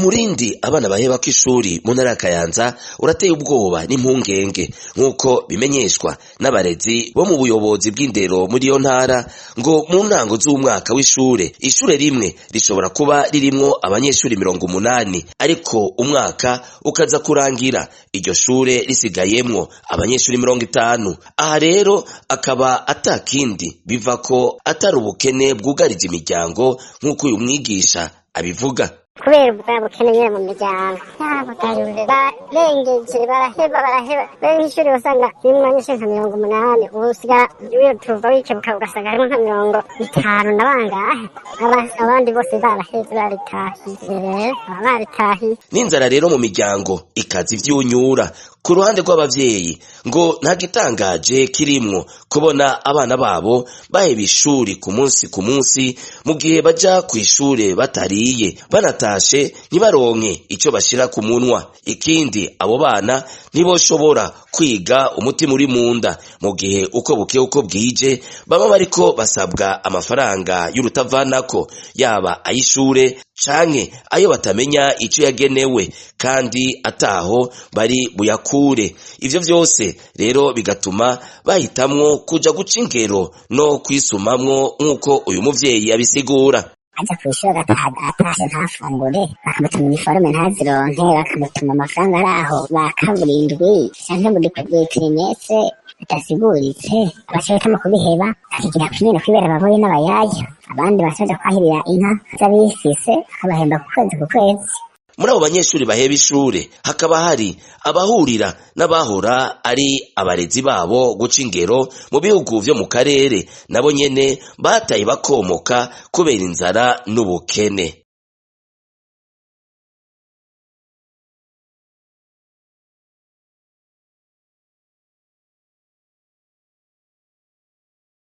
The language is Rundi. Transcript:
Umurindi abana baheba kw'ishuri mu ntara ya Kayanza urateye ubwoba n'impungenge, nk'uko bimenyeshwa n'abarezi bo mu buyobozi bw'indero muri iyo ntara. Ngo mu ntango z'umwaka w'ishure, ishure rimwe rishobora kuba ririmwo abanyeshuri 80, ariko umwaka ukaza kurangira iryo shure risigayemwo abanyeshuri 50. Aha rero akaba atakindi biva ko atari ubukene bwugarije imiryango, nk'uko uyu mwigisha abivuga. Kubera ubwa bukene nyene mu miryango yabo, barengeje baraheba, baraheba. Rero nk'ishuri usanga rimwe abanyeshuri nka 80, ubu usigara tuva wikebuka ugasanga harimo nka 50 na bangahe, abandi bose baraheze, baritahiye, baba baritahiye. N'inzara rero mu miryango ikaza ivyunyura. Ku ruhande rw'abavyeyi, ngo nta gitangaje kirimwo kubona abana babo baheba ishuri ku munsi ku munsi, mu gihe baja kw'ishure batariye, banatashe ntibaronke ico bashira ku munwa. Ikindi, abo bana ntiboshobora kwiga umutima uri munda, mu gihe uko bukeye uko bwije baba bariko basabwa amafaranga y'urutavanako, yaba ay'ishure canke ayo batamenya ico yagenewe, kandi ataho bari buyakure. Ivyo vyose rero bigatuma bahitamwo kuja guca ingero no kwisumamwo, nk'uko uyu muvyeyi abisigura. Aja kw'ishuri agataha atashe ntafungure, bakamutuma uniforme ntazironke, bakamutuma amafaranga ari aho ba kaburindwi canke buri trimestre bidasiguritse, baca bahitamo kubiheba, bakigira nyene kwibera ababoyi n'abayaya. Abandi baca baja kwahirira inka z'abifise, bakabahemba ku kwezi ku kwezi. Muri abo banyeshuri baheba ishure hakaba hari abahurira n'abahora ari abarezi babo guca ingero mu bihugu vyo mu karere, nabo nyene bataye bakomoka kubera inzara n'ubukene.